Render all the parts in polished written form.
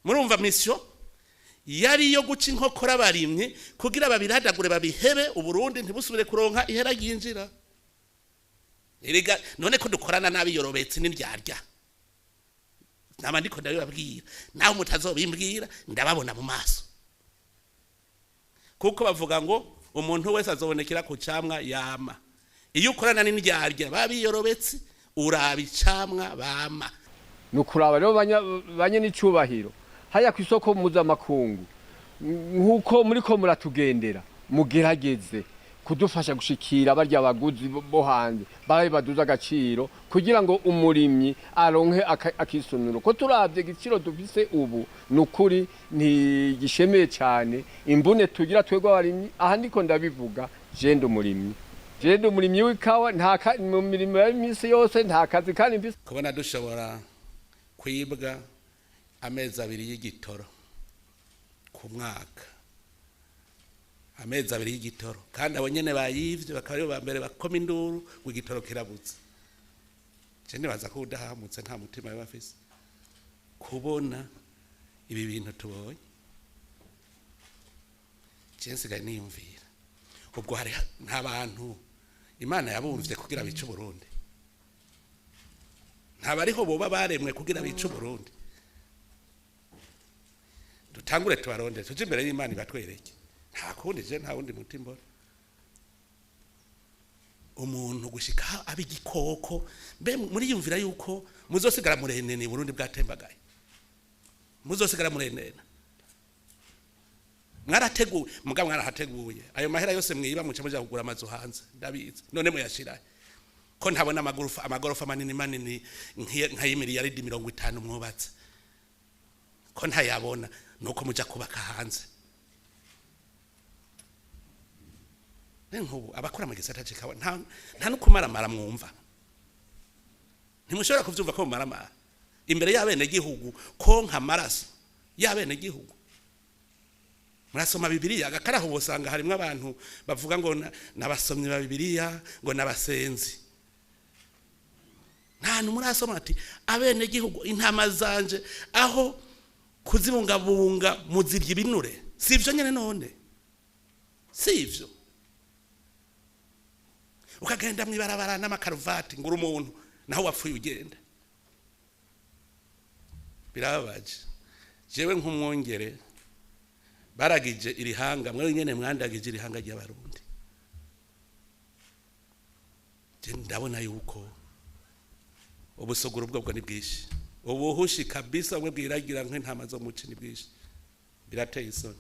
Murumva mission yari yo guca inkokora abarimyi kugira babiradagure babihebe, Uburundi ntibusubire kuronka ihera ryinjira. Erega none ko dukorana nabi yorobetse n'indyarya, naba ndiko ndabibabwira, naho mutazobimbwira ndababona mu maso, kuko bavuga ngo umuntu wese azobonekera ku camwa yama. Iyo ukorana n'indyarya babiyorobetse uraba icamwa bama. Ni ukuraba rero banye n'icubahiro haya ku isoko mpuzamakungu, nk'uko muriko muratugendera, mugerageze kudufasha gushikira barya baguzi bo hanze, barabe baduze agaciro kugira ngo umurimyi aronke akisunuro. Ko turavye igiciro dufise ubu, ni ukuri ntigishemeye cyane imbune tugira twebwe abarimyi. Aha ndiko ndabivuga, je ndi umurimyi, je ndi umurimyi w'ikawa, nta mu mirimo y'iminsi yose nta kazi kandi mfise. Kubona dushobora kwibwa amezi 2 y'igitoro ku mwaka, amezi 2 y'igitoro, kandi abo nyene bayivye bakaba aribo ba mbere bakoma induru ngo igitoro kirabutse. Je nibaza ko udahamutse nta mutima yaba afise kubona ibi bintu tubonye. Je nsigaye niyumvira ubwo hari nta bantu Imana yabumvye kugira bice Uburundi, nta bariho boba baremwe kugira bice Uburundi. Dutangure tubarondere, tuje imbere y'Imana ibatwereke. Nta kundi, je nta wundi muti mbona. Umuntu gushika aba igikoko, mbe muriyumvira yuko muzosigara murenene Burundi bwatembagaye, muzosigara murenena. Mwarateguye, mugabo mwarahateguye ayo mahera yose mwiba muce muja kugura amazu hanze, ndabizi. None muyashira ko ntabona amagorofa manini manini nk'ay'imiliyaridi 50 mwubatse, ko ntayabona, nuko muja kubaka hanze. Nkubu abakora mu gisata c'ikawa nta no kumaramara mwumva, ntimushobora kuvyumva ko mumaramara imbere y'abenegihugu, konka amaraso y'abenegihugu. Murasoma Bibiliya agakaraho bosanga harimwo abantu bavuga ngo nabasomyi ba Bibiliya, ngo nabasenzi. Nta hantu murasoma ati abenegihugu intama zanje aho kuzibungabunga muzirya ibinure. Si ivyo nyene none, si ivyo. Ukagenda mwibarabara n'amakaruvati ngura umuntu naho wapfuye ugenda. Birababaje. Jewe nk'umwongere baragije irihanga, mwe nyene mwandagije irihanga ry'abarundi. Je ndabona yuko ubusuguru bwo ni bwinshi, ubuhushi kabisa bwe bwiragira nk'intama zo muci ni bwinshi, birateye isoni.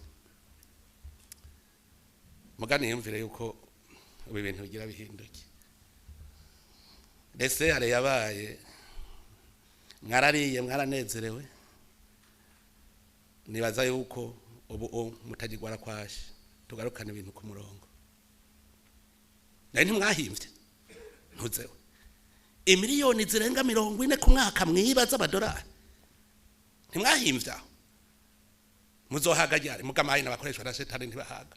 Mugani yumvire yuko ubu ibintu bigira bihinduke. Ese yare yabaye, mwarariye mwaranezerewe, nibaza yuko ubu mutagirwara kwashe, tugarukane ibintu ku murongo. Nari ntimwahimvye ntuzewe imiliyoni zirenga 40 ku mwaka mwiba z'amadolari, ntimwahimvye aho. Muzohaga ryari? Mugamaye n'abakoreshwa na shetani ntibahaga.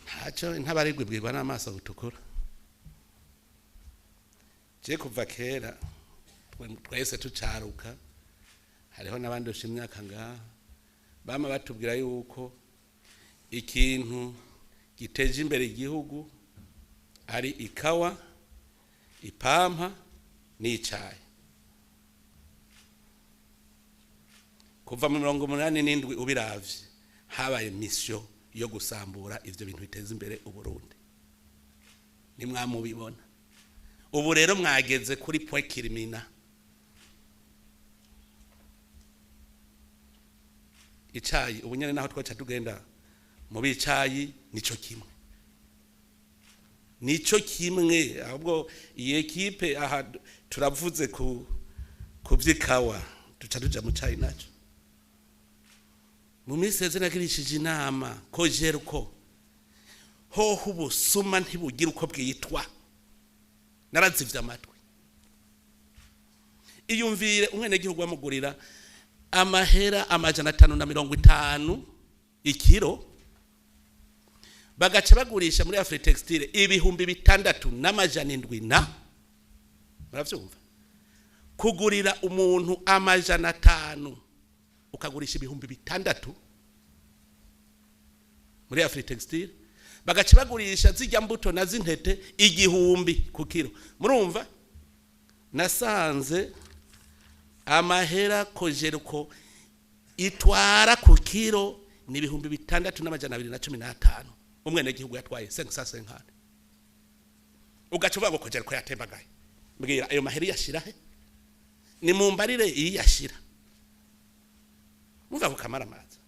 Ntacyo ntabarigwa ibwirwa n'amaso gutukura. Je kuva kera twese tucaruka, hariho n'abandi usha imyaka ngaha bama batubwira yuko ikintu giteje imbere igihugu ari ikawa, ipampa n'icayi. Kuva mu 87 ubiravye habaye mission yo gusambura ivyo bintu biteza imbere Uburundi. Nimwamubibona ubu rero mwageze kuri point culminant. Icayi ubu nyene naho twaca tugenda mu bicayi nico kimwe, nico kimwe. Ahubwo iyi ekipe aha turavuze ku kuvyikawa duca tuja mu cayi naco. Mu minsi yeze nagirishije inama ko Jerko hoho ubusuma ntibugira uko bwitwa, narazivye amatwi. Iyumvire umwenegihugu bamugurira amahera 550 ikiro, bagaca bagurisha muri Afritextile 6700 na muravyumva. Kugurira umuntu 500 ukagurisha 6000 muri Afritextile, bagaca bagurisha zijya mbuto na z'intete 1000 ku kilo. Murumva nasanze amahera Cogerco itwara ku kilo ni 6215, umwenegihugu yatwaye 550. Ugaca uvuga ngo Cogerco yatembagaye. Mbwira, ayo mahera yashira he? Ni mumbarire iyi yashira. Mumva kukamara amazi.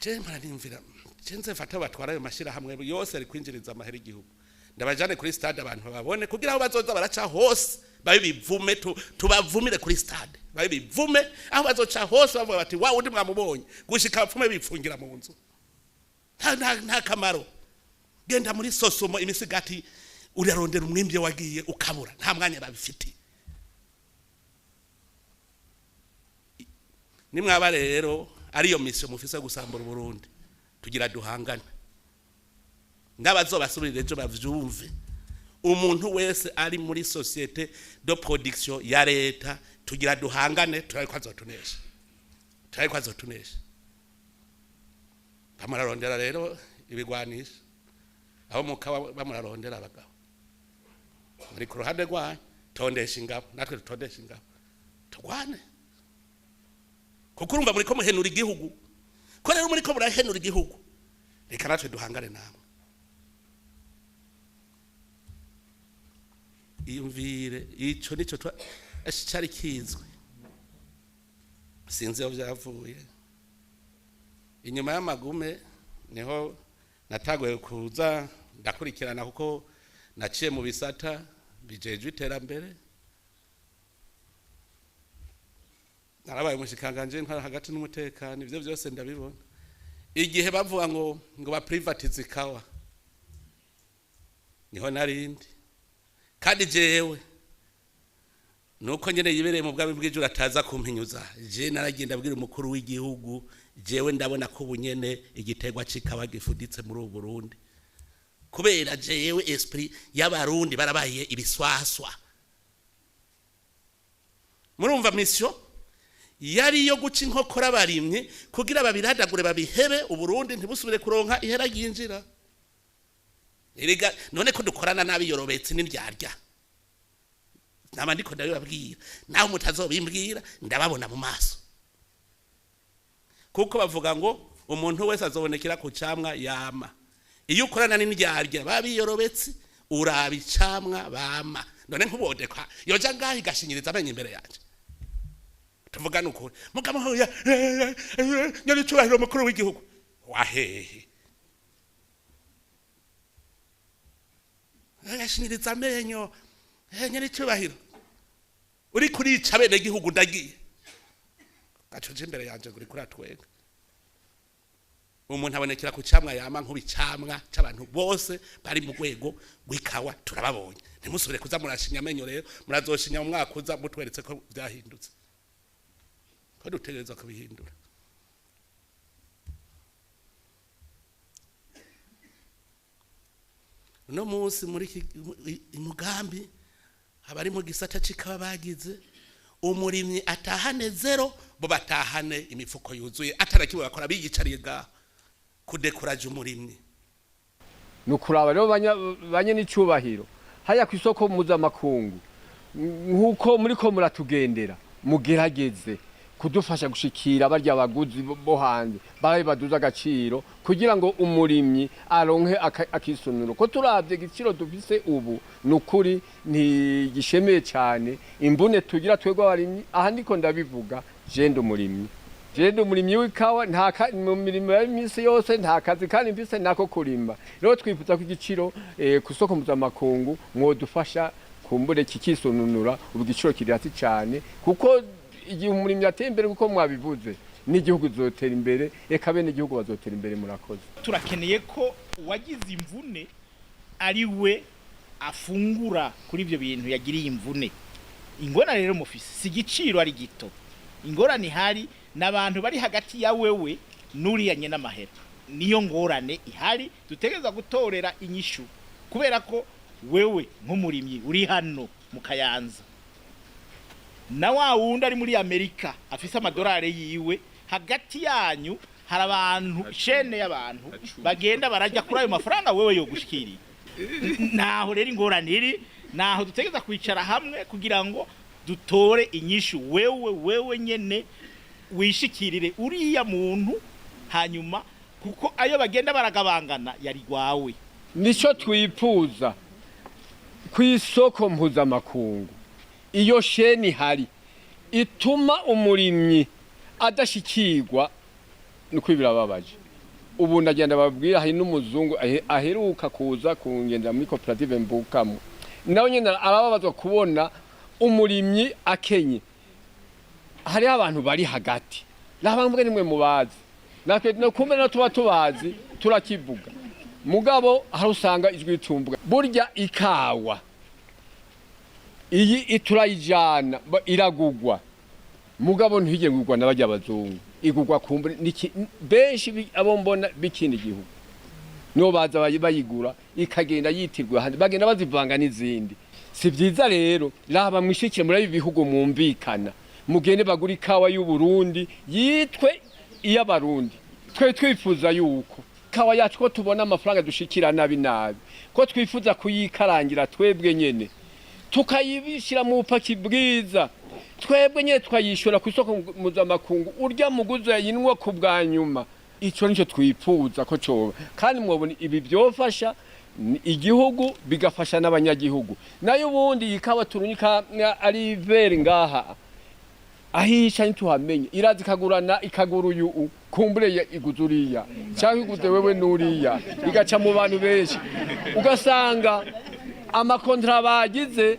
Je mpora nimvira, je nze mfata batwara ayo mashirahamwe yose ari kwinjiriza amahera igihugu, ndabajane kuri stade abantu babone, kugira aho bazoza baraca hose babe bivume, tubavumire kuri stade, babe bivume aho bazoca hose, bavuga bati wa undi mwamubonye, gushika bapfume bipfungira mu nzu. Nta kamaro. Genda muri Sosumo, imisigati urarondera umwimbi wagiye ukabura, nta mwanya babifitiye. Nimwaba rero ariyo mission mufise gusambura Burundi, tugira duhangane n'abazobasubirira ejo bavyumve. Umuntu wese ari muri société de production ya leta, tugira duhangane, turariko azotunesha, turariko azotunesha. Bamurarondera rero ibigwanisha aho mukawa, bamurarondera abagabo muri ku ruhande rwanyu. Tondesha ingabo, natwe dutondesha ingabo, turwane, kuko urumva muriko muhenura igihugu. Ko rero muriko murahenura igihugu, reka natwe duhangane namwe. Iyumvire ico nico cari kizwi, sinzi aho vyavuye. Inyuma y'amagume niho natagoye kuza ndakurikirana, kuko naciye mu bisata bijejwe iterambere, narabaye umushikanganje ntwara hagati n'umutekano, ivyo vyose ndabibona. Igihe bavuga ngo baprivatize ikawa, niho narindi. Kandi jewe nuko nyene yibereye mu bwami bw'ijuru ataza kumpinyuza, je naragenda abwira umukuru w'igihugu, jewe ndabona ko ubunyene igiterwa c'ikawa gifuditse muri ubu Burundi, kubera jewe esprit y'abarundi barabaye ibiswaswa. Murumva mission yari yo guca inkokora abarimyi kugira babiradagure babihebe, Uburundi ntibusubire kuronka ihera ryinjira. Erega none ko dukorana nabi yorobetse n'indyarya, naba ndiko ndabibabwira, naho mutazobimbwira ndababona mu maso, kuko bavuga ngo umuntu wese azobonekera ku camwa yama. Iyo ukorana n'indyarya babiyorobetse, uraba icamwa bama. None nk'ubodekwa yoja ngaho igashinyiriza amenyo imbere yanje, tuvugane ukuri, mugabo hoya nyaricubahiro mukuru w'igihugu wahehe agashinyiriza amenyo, nyaricubahiro uri kurica bene gihugu, ndagiye gacoje imbere yanje ngo uriko uratwenga. Umuntu abonekera ku camwa yama. Nk'ubicamwa c'abantu bose bari mu rwego rw'ikawa turababonye. Ntimusubire kuza murashinya amenyo rero, murazoshinya mu mwaka uza mutweretse ko vyahindutse, ko dutegerezwa kubihindura. Uno munsi muri mugambi abari mu gisata c'ikawa bagize umurimyi atahane zéro, bo batahane imifuko yuzuye, atarakiwe bakora biyicariye ngaho, kudekuraje umurimyi. Ni ukuraba rero banye n'icubahiro haya ku isoko mpuzamakungu, nk'uko muriko muratugendera, mugerageze kudufasha gushikira barya baguzi bo hanze, barabe baduza agaciro kugira ngo umurimyi aronke akisunuro. Ko turavye igiciro dufise ubu, ni ukuri ntigishemeye cyane imbune tugira twebwe abarimyi. Aha ndiko ndabivuga, je ndi umurimyi, je ndi umurimyi w'ikawa. Nta mu mirimo y'iminsi yose nta kazi kandi mfise nako kurima. Rero twifuza ko igiciro ku isoko mpuzamakungu mwodufasha kumbure kikisununura. Ubu igiciro kiri hasi cyane, kuko igihe umurimyi ateye imbere, kuko mwabivuze, n'igihugu kizotera imbere, eka bene igihugu bazotera imbere. Murakoze. Turakeneye ko uwagize imvune ari we afungura kuri ibyo bintu yagiriye imvune. Ingorane rero mufise si igiciro ari gito, ingorane ihari n'abantu bari hagati ya wewe n'uriya nyene amahera. Niyo ngorane ihari dutegereza gutorera inyishu, kubera ko Wewe nk'umurimyi uri hano mu Kayanza na wa wundi ari muri Amerika afise amadolari yiwe, hagati yanyu hari abantu, chaîne y'abantu bagenda barajya kuri ayo mafaranga wewe yogushikiriye. Naho rero ingorane iri, naho dutegereza kwicara hamwe kugira ngo dutore inyishu. Wewe nyene wishikirire uriya muntu, hanyuma kuko ayo bagenda baragabangana yari gwawe. Nico twifuza ku isoko mpuzamakungu. Iyo chaîne ihari ituma umurimyi adashikirwa, nuko birababaje. Ubu ndagenda babwira, hari n'umuzungu aheruka kuza kungendera muri koperative mbukamo, nawe nyine arababazwa kubona umurimyi akenye. Hariho abantu bari hagati, nabambwe nimwe mubazi, natwe no kumbe no tuba tubazi turakivuga, mugabo hari usanga ijwi ritumbwa. Burya ikawa iyi iturayijana iragugwa, mugabo ntihige gugwa n'abajya abazungu, igugwa kumbure benshi abo mbona b'ikindi gihugu nibo baza bayigura, ikagenda yitirwa ahandi, bagenda bazivanga n'izindi. Si byiza rero. Raba mwishikire muri ibi bihugu, mwumvikana, mugende bagura ikawa y'u Burundi yitwe iy'Abarundi. Twe twifuza yuko ikawa yacu, ko tubona amafaranga dushikira nabi nabi, ko twifuza kuyikarangira twebwe nyene, tukayibishyira mu bupaki bwiza, twebwe nyine tukayishora ku isoko mpuzamakungu, urya muguzi yayinwa ku bwa nyuma. Ico nico twifuza ko coba, kandi mwobona ibi byofasha igihugu, bigafasha n'abanyagihugu. Nayo ubundi iyi kawa turunyika ari veri ngaha, ahisha ntituhamenye, iraza ikagurana, ikagura uyu kumbure iguze uriya cyangwa iguze wewe n'uriya, igaca mu bantu benshi, ugasanga amakontra bagize,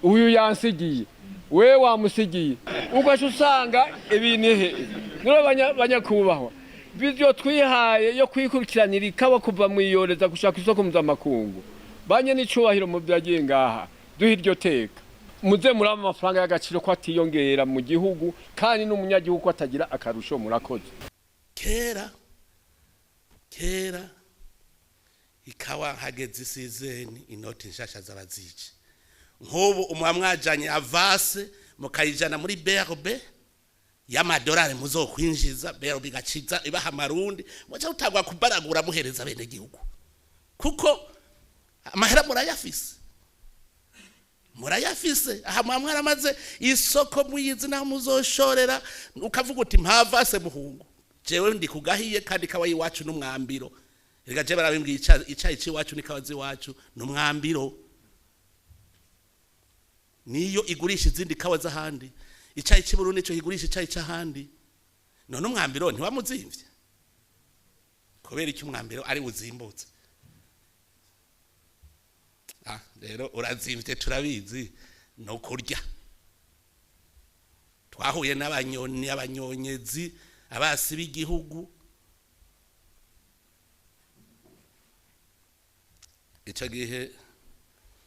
uyu yansigiye, we wamusigiye, ugaca usanga ibintu he. Nibo banyakubahwa, bivyo twihaye yo kwikurikiranira ikawa kuva mu iyoreza gushaka isoko mpuzamakungu, banye n'icubahiro mu vyagiye ngaha, duha iryo teka, muze muraba amafaranga y'agaciro ko atiyongera mu gihugu, kandi n'umunyagihugu ko atagira akarusho. Murakoze. Kera kera ikawa hageze isizeni, inoti nshasha z'abazici. Nk'ubu umuha mwajanye avance, mukayijana muri BRB y'amadolari, muzokwinjiza BRB igaciza ibaha amarundi, muca utagwa kubaragura muhereza bene gihugu, kuko amahera murayafise, murayafise. Aha muba mwaramaze isoko, muyizi naho muzoshorera, ukavuga uti mpavase muhungu, jewe ndi kugahiye, kandi kawa iwacu n'umwambiro. Reka je barabimbwiye, icayi c'iwacu n'ikawa z'iwacu n'umwambiro, niyo igurisha izindi kawa z'ahandi. Icayi c'i Burundi nico kigurisha icayi c'ahandi. None umwambiro ntiwamuzimvye? Kubera iki umwambiro ari uzimbutse? Ah, rero urazimvye, turabizi, no kurya twahuye n'abanyoni, abanyonyezi, abasi b'igihugu. Ico gihe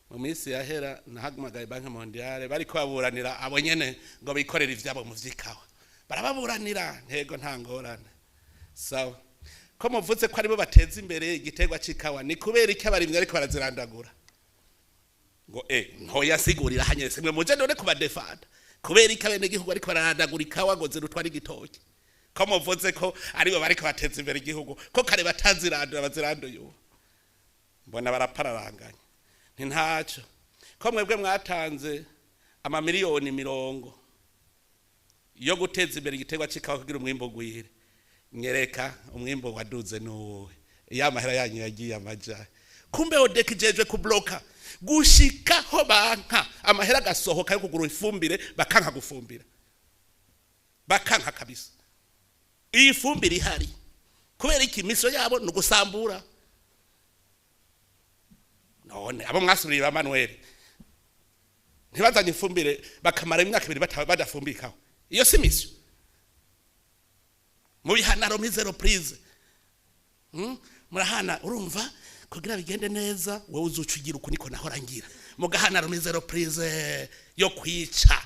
mu minsi yahera nahamagaye Banque Mondiale, bariko baburanira abo nyene ngo bikorere ivyabo mu vy'ikawa, barababuranira. Ntego nta ngorane, sawa. Ko muvuze ko aribo bateza imbere igiterwa c'ikawa, ni kubera iki abarimyi ariko barazirandagura? Ngo ntoya sigurira hanyene, simwe muje none kubadefanda. Kubera iki abenegihugu ariko bararandagura ikawa ngo zirutwa n'igitoki? Ko muvuze ko aribo bariko bateza imbere igihugu, ko kare batazirandura, baziranduye ubu? Mbona barapararanganya. Nti ntaco, ko mwebwe mwatanze amamiliyoni mirongo yo guteza imbere igiterwa c'ikawa kugira umwimbu ugwire, nyereka umwimbu waduze n'uwuhe? Iyo amahera yanyu yagiye amaja. Kumbe ODECA ijejwe kubloka gushikaho banka amahera agasohoka yo kugura ifumbire, bakanka gufumbira, bakanka kabisa. Iyi fumbire ihari kubera iki? Mission yabo ni ugusambura. None abo mwasubiriye ba Manuel ntibazanye ifumbire, bakamara imyaka 2 badafumbikaho, iyo si mission? Mubihana remise reprise. Murahana, urumva, kugira bigende neza, wowe uzuca ugira uku, niko nahora ngira. Mugahana remise reprise yo kwica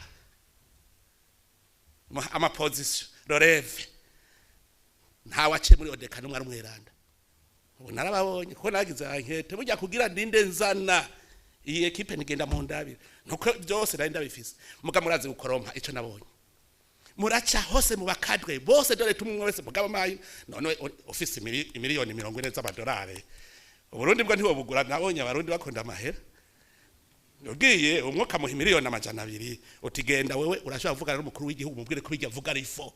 amaposition relève. Nta waciye muri ODECA n'umwe ari umweranda. Ubu narababonye, kuko nagize enquête burya kugira ndinde nzana. Iyi équipe nigenda mu ndabire, nuko byose nari ndabifise. Muga murazi gukorompa ico nabonye, muraca hose mu bakadwe bose, dore tumwe wese mugaba mayi. None ufise imiliyoni 40 z'amadolari, Uburundi bwo ntibobugura. Nabonye Abarundi bakunda amahera. Ugiye umwe ukamuha 200 miliyoni, uti genda wewe, urashobora kuvugana n'umukuru w'igihugu, mubwire ko bijya avuga ari faux.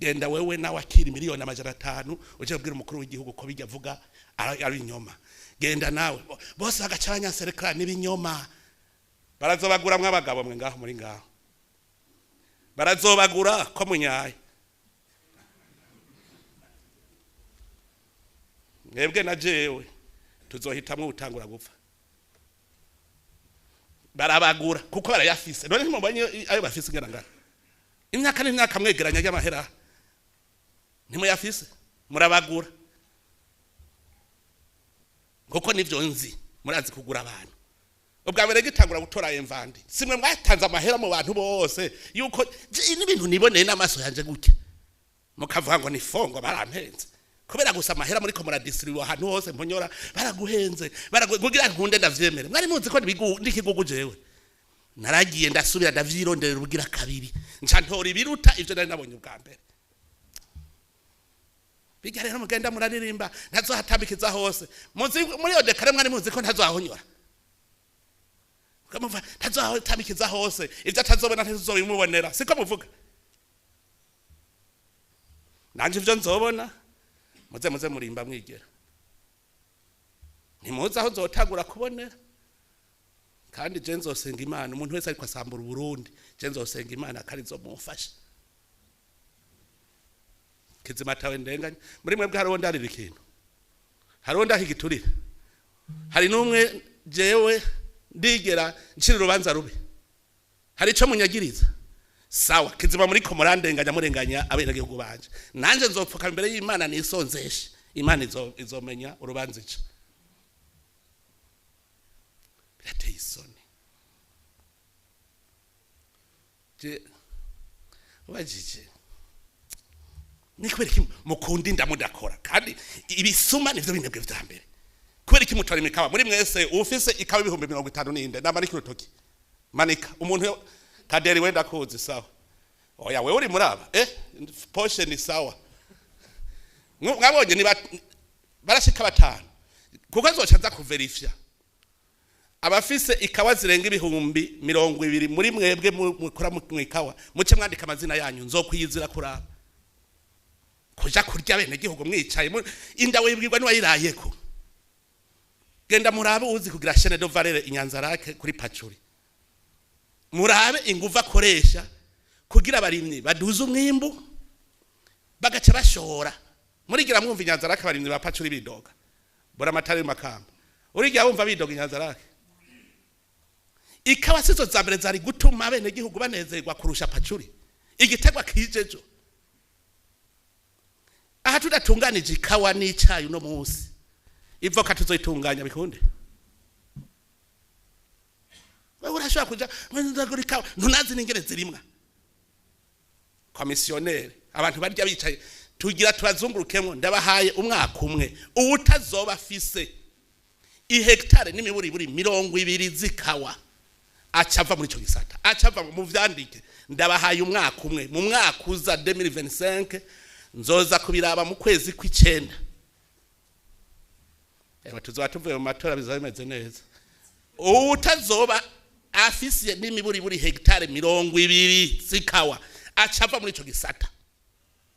Genda wewe nawe akira 500 miliyoni, uje kubwira umukuru w'igihugu ko bijya avuga ari inyoma. Genda nawe. Bose bagaca banyaserekara n'ibinyoma. Barazobaguramwo abagabo mwe ngaho muri ngaho, barazobagura ko munyaye mwebwe na jewe tuzohitamwo utangura gupfa. Barabagura kuko barayafise. None ntimubonye ayo bafise ingana ngana? Imyaka n'imyaka mwegeranya y'amahera, ntimuyafise? Murabagura kuko nivyo nzi, murazi kugura abantu. Ubwa mbere gitangura gutora invendus, simwe mwatanze amahera mu bantu bose yuko n'ibintu niboneye n'amaso yanje gutya, mukavuga ngo ni fongo barampenze kubera gusa amahera muri ko muradistribuwa ahantu hose mponyora. Baraguhenze kugira nkunde ndavyemere. Mwari muzi ko ndikigugu. Jewe naragiye ndasubira ndavyironderera ubugira kabiri, nca ntora ibiruta ivyo nari nabonye ubwa mbere. Bijya rero mugenda muraririmba ntazohatambikiza hose, muzi muri iyo décret mwari muzi ko ntazohahonyora. Mukamuva ntazohatambikiza hose, ivyo atazobona ntizobimubonera, siko muvuga? Nanje ivyo nzobona muze murimba mwigera, ntimuzi aho nzotangura kubonera. Kandi je nzosenga Imana, umuntu wese ariko asambura Uburundi, je nzosenga Imana kandi nzomufasha. Kizima tawe ndenganya muri mwebwe, hariho ndarira ikintu, hariho ndahigiturira, hari n'umwe jewe ndigera ncira urubanza rubi, hari ico munyagiriza? Sawa, kizima muri ko murandenganya, murenganya abenegihugu banje. Nanje nzopfuka imbere y'Imana nisonzeshe, Imana izomenya urubanza ica. Birateye isoni. Je ubajije ni kubera iki mukunda inda mudakora? Kandi ibisuma nivyo binebwe vya mbere. Kubera iki mutora imikawa? Muri mwese ufise ikawa 50,000 ninde? Namanike urutoki, manika umuntu kaderi wenda kuzi. Sawa, oya, wewe uri muraba poshe ni sawa. Mwabonye ni barashika batanu, kuko azoca aza kuverifya abafise ikawa zirenga 20,000 muri mwebwe mukora mu ikawa. Muce mwandika amazina yanyu, nzokwiyizira kuraba kuja kurya bene gihugu mwicaye inda wibwirwa niwayirayeko. Genda murabe uzi kugira chaîne de valeur inyanzarake kuri pacuri, murabe inguvu akoresha kugira abarimyi baduze umwimbu bagaca bashora. Murigira mwumva inyanzarake abarimyi ba pacuri bidoga? Bora amatari makamba, urigira wumva bidoga inyanzarake? Ikawa sizo za mbere zari gutuma bene gihugu banezerwa kurusha pacuri, igitegwa kijejo? Aha tudatunganije ikawa n'icayi uno munsi, ivoka tuzoyitunganya bikunde? Wewe urashobora kuja ndagura ikawa, ntunazi n'ingene zirimwa. Commissionnaire, abantu barya bicaye, tugira tubazungurukemo. Ndabahaye umwaka umwe, uwutazoba afise ihectare n'imiburiburi 20 zikawa acava muri ico gisata, acava mu vyandike. Ndabahaye umwaka umwe, mu mwaka uza 2025 nzoza kubiraba mu kwezi kw'icenda. Ewa, tuzoba tuvuye mu matora, bizaba bimeze neza. Uwutazoba afise n'imiburiburi hectare 20 zikawa acava muri ico gisata,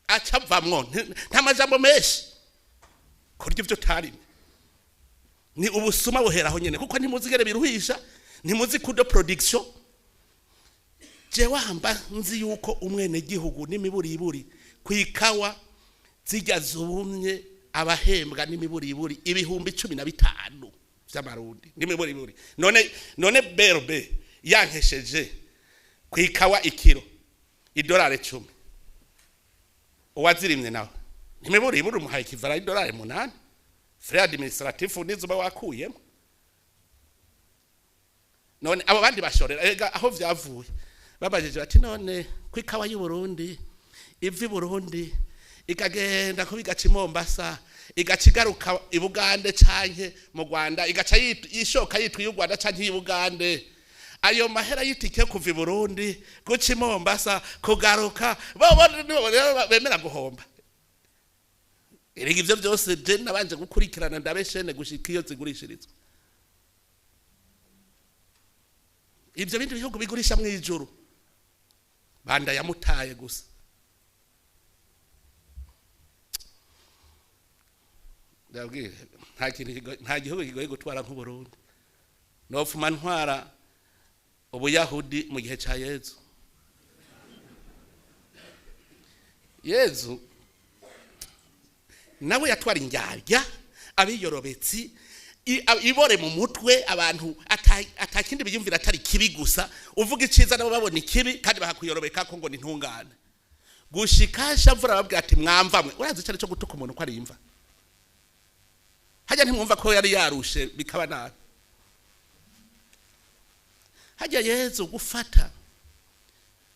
acavamwo. Nta majambo menshi. Kurya ivyo utarimye ni ubusuma buheraho nyene, kuko ntimuzigere biruhisha, ntimuzi coût de production. Jewe hamba nzi yuko umwene gihugu n'imiburiburi kwikawa zijya zumye abahembwa n'imiburiburi 15,000 vy'amarundi n'imiburiburi. None BRB yankesheje kwikawa ikiro idolari 10, uwazirimye nawe n'imiburiburi umuhaye ikivara idolari 8, frais administratif nizuba wakuyemo. None abo bandi bashorera ega aho vyavuye? Babajije bati none kwikawa y'u Burundi iva i Burundi ikagenda kuba igaca i Mombasa. Igaca igaruka i Bugande canke mu Rwanda, igaca yishoka yitwa iy'u Rwanda canke iy'i Bugande. Ayo mahera y'itike kuva i Burundi guca i Mombasa kugaruka, bo nibo rero bemera guhomba. Erega ivyo byose je nabanje gukurikirana, ndabeshene gushika iyo zigurishirizwa. Ibyo bindi bihugu bigurisha mu ijuru, banda yamutaye gusa. Ndabwire, nta kintu nta gihugu kigoye gutwara nk'Uburundi. Nopfuma ntwara Ubuyahudi mu gihe ca Yezu. Yezu nawe yatwara indyarya, abiyorobetsi, ibore mu mutwe, abantu atakindi biyumvira atari kibi gusa. Uvuga iciza nabo babona ikibi, kandi bakakuyorobeka ko ngo ni ntungane. Gushika shamvura babwira ati mwamvamwe. Urazi icari cyo gutuka umuntu ko ari imva? Hajya ntimwumva ko yari yarushe bikaba nabi. Hajya Yezu gufata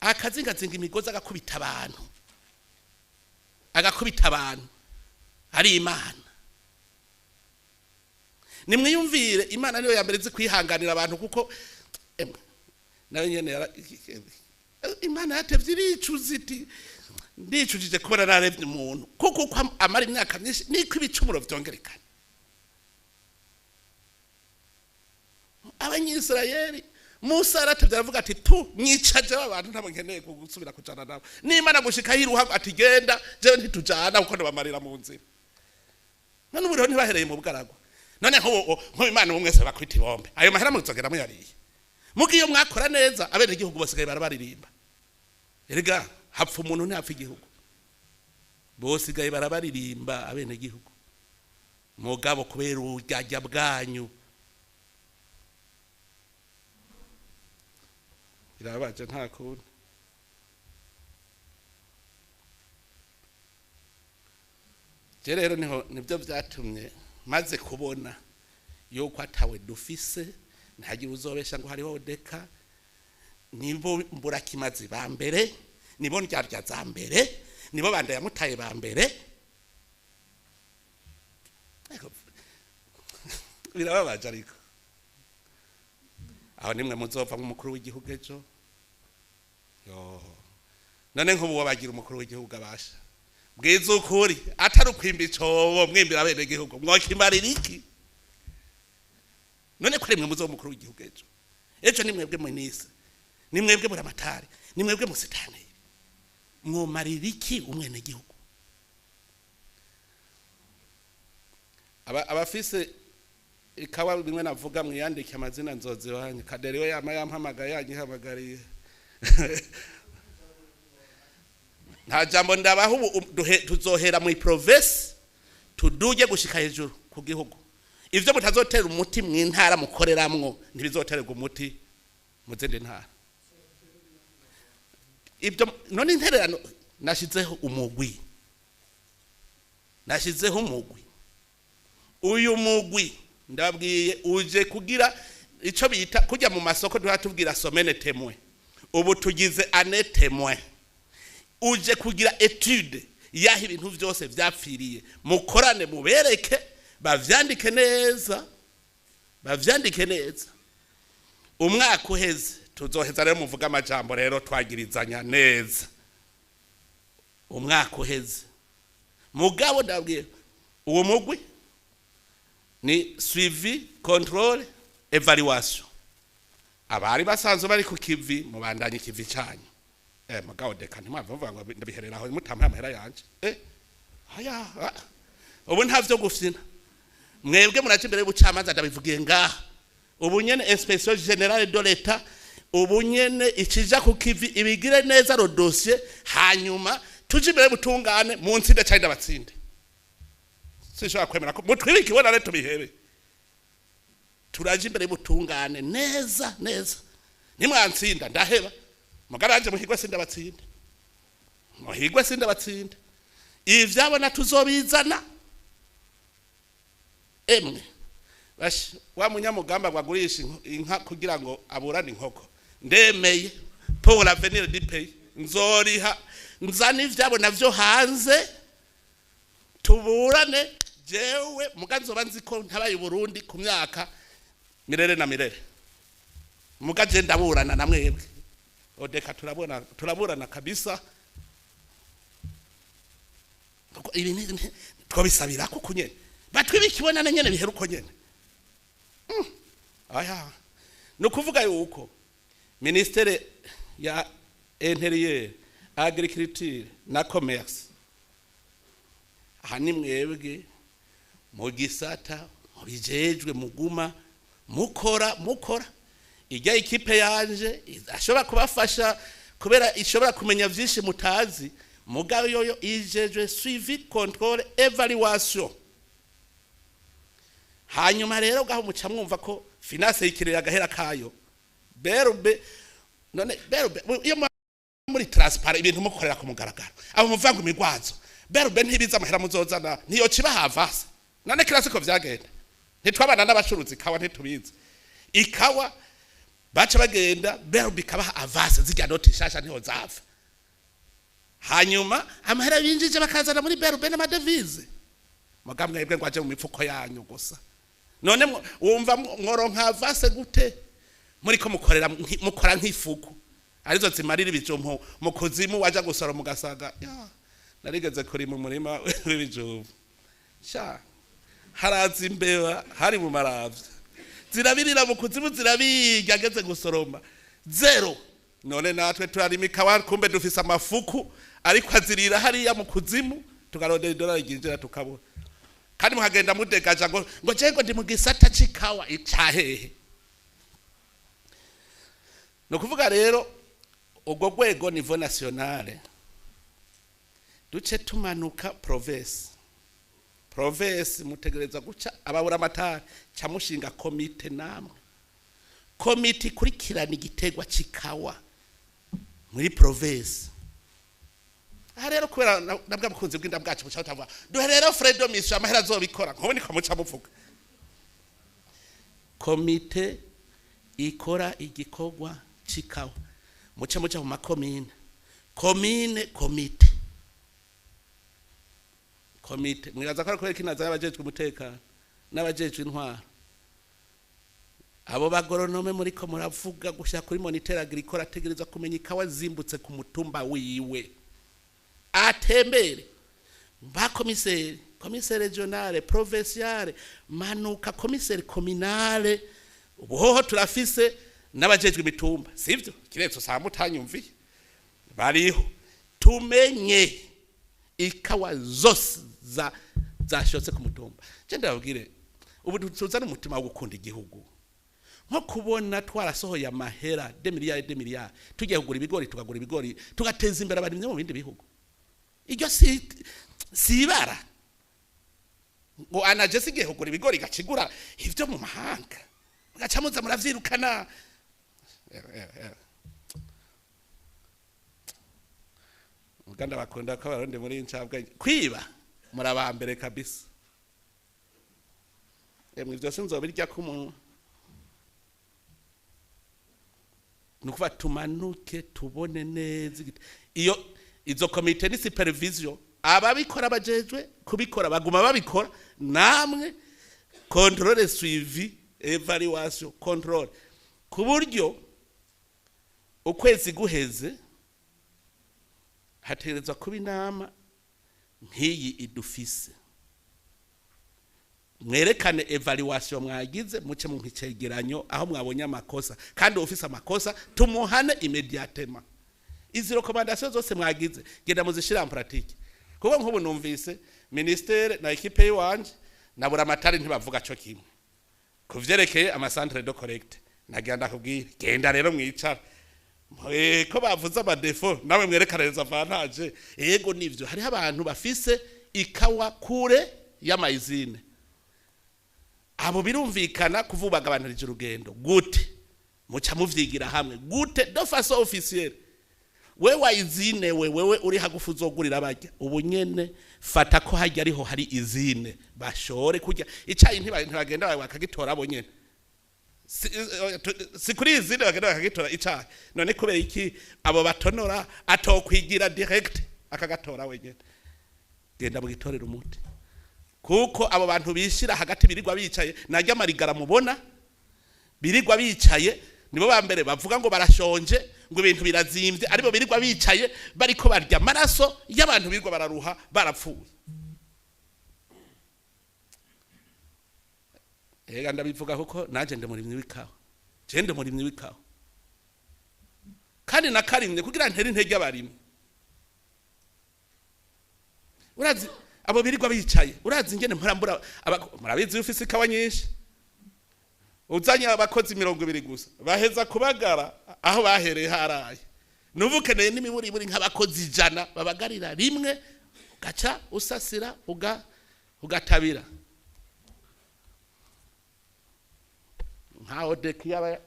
akazingazinga imigozi agakubita abantu, agakubita abantu, ari Imana. Nimwiyumvire, Imana niyo ya mbere izi kwihanganira abantu, kuko emwe nayo nyene Imana yatevye iricuza iti ndicujije kubona narevye umuntu, kuko uko amara imyaka myinshi niko ibicumuro vyongerekana. Abanyisirayeli, Musa aratevye aravuga ati tu mwicaje abantu, ntabwo nkeneye gusubira kujana nabo. N'Imana gushika yiruha ati genda, jewe ntitujana kuko ndabamarira mu nzira. None ubu rero ntibahereye mu bugaragwa. None nk'ubu Imana ubu mwese bakwita ibombe, ayo mahera muzogera muyariye. Muga iyo mwakora neza, abenegihugu basigaye barabaririmba. Erega hapfa umuntu ntihapfa igihugu. Bosigaye barabaririmba abenegihugu, mugabo kubera uburyarya bwanyu. Birababaje, nta kundi. Je rero niho nibyo byatumye maze kubona yuko atawe dufise, ntagire uzobesha ngo hariho deka. Nibo mburakimazi ba mbere, nibo ndyarya za mbere, nibo banda yamutaye ba mbere. Ariko birababaje, ariko aho nimwe muzova nk'umukuru w'igihugu ejo. Yo, none nk'ubu wabagira umukuru w'igihugu abasha bwiza ukuri, atari ukwimba icobo mwimbira bene gihugu, mwokimarira iki? None kuri mwe muzoba umukuru w'igihugu ejo, ejo ni mwebwe ministre, ni mwebwe buramatari, ni mwebwe musitani, mwomarira iki umwene gihugu? Abafise ikawa bimwe navuga, mwiyandike amazina, nzozi wanyu. Kaderi we yama yampamagaye, yanyihamagariye. Nta jambo ndabaha ubu. Tuzohera mu province tuduge gushika hejuru ku gihugu. Ivyo mutazotera umuti mu ntara mukoreramwo ntibizotererwa umuti mu zindi ntara. Ibyo none intererano, nashizeho umugwi, nashizeho umugwi. Uyu mugwi ndabwiye uje kugira ico bita kujya mu masoko turatubwira semaine témoin, ubu tugize année témoin. Uje kugira étude yaho ibintu vyose vyapfiriye, mukorane, mubereke, bavyandike neza, bavyandike neza. Umwaka uheze tuzoheza rero muvuga amajambo rero twagirizanya neza umwaka uheze. Mugabo ndabwiye, uwo mugwi ni suivi, contrôle, évaluation. Abari basanzwe bari ku kivi, mubandanye ikivi canyu. Mugabo deka ntimwava muvuga ngo ndabiherera aho mutampaye amahera yanje. Aya ah. Ubu nta vyo gufyina, mwebwe muraje imbere y'ubucamanza. Ndabivugiye ngaha ubu nyene, Inspection générale de l'État ubu nyene ikija ku kivi, ibigire neza le dossier, hanyuma tuje imbere y'ubutungane mu ntsinde cyane ndabatsinde. Sinshobora kwemera ko mutwibike ibona rero tubihebe. Turaje imbere y'ubutungane neza neza. Nimwantsinda ndaheba, mugaranje muhigwe sindabatsinda, muhigwe sindabatsinda. Ivyabona tuzobizana. Emwe bash, wa munyamugamba ngo agurisha inka kugira ngo aburane inkoko, ndemeye pour l'avenir du pays nzoriha, nzana ivyabo navyo hanze tuburane. Jewe muga nzoba nzi ko ntabaye Burundi ku myaka mirere na mirere. Muga je ndaburana na mwebwe. Odeka turabona, turaburana kabisa. Kuko ibi twabisabira ko kunyene batwibikibona na nyene biheruko nyene. Aya no kuvuga yuko ministere ya intérieur, agriculture na commerce, aha ni mwebwe mu gisata mubijejwe, muguma mukora mukora. Ijya équipe yanje ashobora kubafasha kubera ishobora kumenya vyinshi mutazi, mugabo yoyo ijejwe suivi, contrôle, évaluation. Hanyuma rero gaho muca mwumva ko finance yikirira agahera kayo BRB. None BRB iyo muri transparent, ibintu mukorera ku mugaragaro, abo muvanga imigwazo, BRB ntibiza amahera muzozana, ntiyo kiba havase. None kirasi ko vyagenda, ntitwabana n'abacuruzi ikawa, ntitubizi ikawa, baca bagenda BRB ikabaha avance, zirya noti nshasha niho zava. Hanyuma amahera binjije bakazana muri BRB n'ama devises, muga mwebwe ngo aje mu mifuko yanyu gusa. None wumva mworonka avance gute muriko mukorera mukora nk'ifuku arizo zimarira ibijumbu mu kuzimu, waja gusoroma ugasaga ya? Narigeze kuri mu murima w'ibijumbu sha, haraza imbeba, hari mu maravya, zirabirira mu kuzimu, zirabirya, ageze gusoroma zéro. None natwe turarima ikawa, kumbe dufise amafuku ariko azirira hariya mu kuzimu, tukarondera idolari ryinjira tukabura. Kandi muhagenda mudegaja ngo je ngo ndi mu gisata c'ikawa, icahehe? Ni ukuvuga rero urwo rwego niveau nationale, duce tumanuka province. Province mutegereza guca ababura amatari, ca mushinga komite namwe, komite ikurikirana igitegwa c'ikawa muri province. Aha rero kubera nabwa bukunzi bw'inda bwacu, buca butavuga duhe rero frais de mission, amahera azobikora nkubu, niko muca muvuga komite ikora igikorwa c'ikawa. Muce muca mu makomine, komine komite komite. Mwibaza ko ari kubera kinaza y'abajejwe umutekano n'abajejwe intwaro, abo ba agoronome muriko muravuga gushaka kuri moniteur agricole, ategereza kumenya ikawa zimbutse ku mutumba wiwe, atembere ba commissaire, commissaire régional, provincial, manuka commissaire communal. Ubuhoho turafise n'abajejwe imitumba, sivyo? Kiretse usanga mutanyumviye, bariho. Tumenye ikawa zose za zashotse ku mutumba. Je ndababwire, ubu tuzana umutima wo gukunda igihugu, nko kubona twarasohoye amahera des milliards, des milliards, tugiye kugura ibigori, tukagura ibigori, tugateza imbere abarimyi mu bindi bihugu. Iryo si ibara ngo anaje sigiye kugura ibigori, gacigura ivyo mu mahanga, mugaca muza muravyirukana. Ewe. Uganda bakunda ko abarundi muri incabwa kwiba, murabambere kabisa. Emwe, ivyo sinzobirya ku munwa. Ni ukuvuga tumanuke tubone neza iyo izo komite ni supervision, ababikora bajejwe kubikora baguma babikora, namwe contrôle, suivi, évaluation, contrôle, ku buryo ukwezi guheze hategerezwa kuba inama nk'iyi idufise, mwerekane évaluation mwagize, muce mu icegeranyo aho mwabonye amakosa, kandi ufise amakosa tumuhane immédiatement. Izi recommandations zose mwagize, genda muzishira en pratique, kuko nk'ubu numvise ministère na équipe yiwanje na buramatari ntibavuga co kimwe kuvyerekeye ama centre de collecte. Nagira ndakubwire, genda rero mwicara ko bavuze ama défauts, nawe mwerekane les avantages. Yego nivyo, hariho abantu bafise ikawa kure y'ama usines, abo birumvikana kuvubagabanirije urugendo gute, muca muvyigira hamwe gute de façon officielle. We wayizine, we wewe uri hagufu uzogurira barya, ubu nyene fata ko hajya ariho hari usine, bashore kurya icayi, ntibagenda bakagitora abo nyene, si kuri usine bagenda bakagitora icayi. None kubera iki abo batonora atokwigira direct akagatora wenyene? Genda mugitorera umuti. Kuko abo bantu bishira hagati birirwa bicaye, najya amarigara mubona birirwa bicaye, nibo ba mbere bavuga ngo barashonje, ngo ibintu birazimbye, aribo birirwa bicaye bariko barya amaraso y'abantu birirwa bararuha barapfuye. Ega ndabivuga kuko nanje ndi murimyi w'ikawa, je ndi murimyi w'ikawa kandi nakarimye kugira ntere intege abarimyi. Urazi abo birirwa bicaye, urazi ingene mpora mbura, murabizi iyo ufise ikawa nyinshi uzanye abakozi 20 gusa baheza kubagara aho bahereye haraye, nubu ukeneye n'imiburiburi nk'abakozi 100 babagarira rimwe, ugaca usasira ugatabira. Nka odeki yaba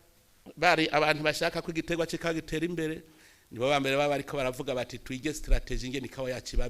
bari abantu bashaka ko igiterwa c'ikawa gitera imbere, nibo ba mbere baba bariko baravuga bati twige strategy ingene ikawa yacu iba.